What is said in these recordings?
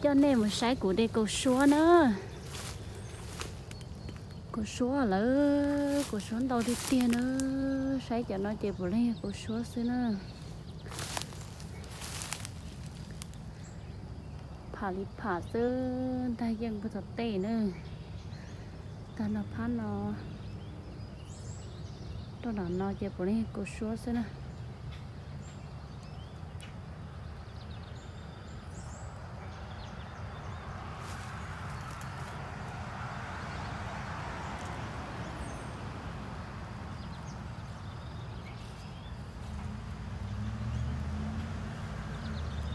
Coj nej mus saib kuv de kaus suab na. Kaus suab lawm, kaus suab ntau tiag tiag na. Saib cov no ces puav leej yog kaus suab xwb na. Pham li pham xwb, ntag yeej puag tom tej na. Tag no phab no, rau nram no ces puav leej yog kaus suab xwb na.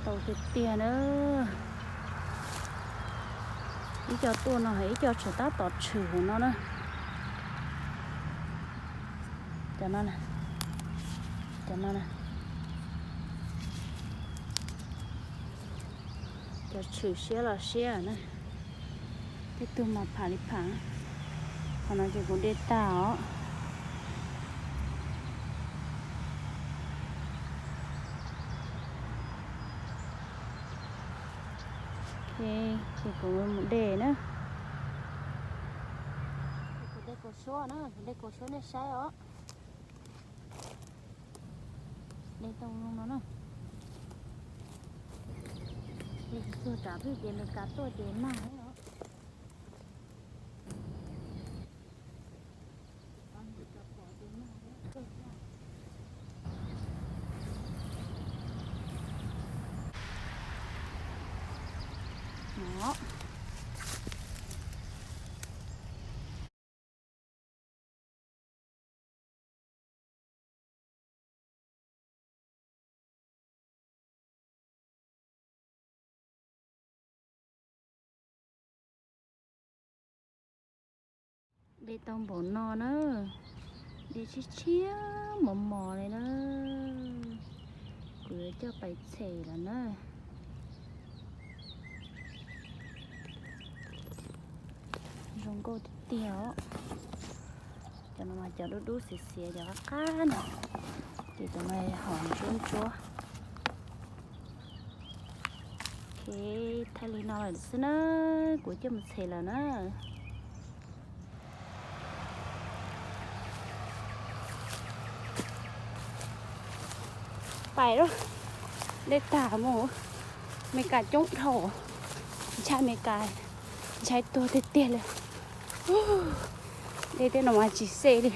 Tau tiag tiag na. Ib co tuaj no, ib co tseem tab tom tshwm hauv no na. Cov no, cov no, cov tshwm siab los siab na. Tej tug mas pham li pham. Qhov no ces kuv de tag os. Ok, ces kuv mus de na. Kuv de kaus suab na, kuv de kaus suab nej saib os. De tau zoo no na. De tuag tsam twg ces Meskas tuaj ces mag os. De tau npaum no na, de tshiab tshiab mos mos li na. Kuv yuav coj pais txhem lawm na. Zoo nkauj tiag tiag os. Cov no mas cov dub dub xiav xiav cov qab qab no, ces cov no hom ntsuab ntsuab. Ok, thaij li no lawm xwb na, kuv coj mus txhem lawm na. Pais lawm, de tag mus, Meskas coob dhau, ntshai Meskas, ntshai tuag tiag tiag li. De tej no mas tsis xej li.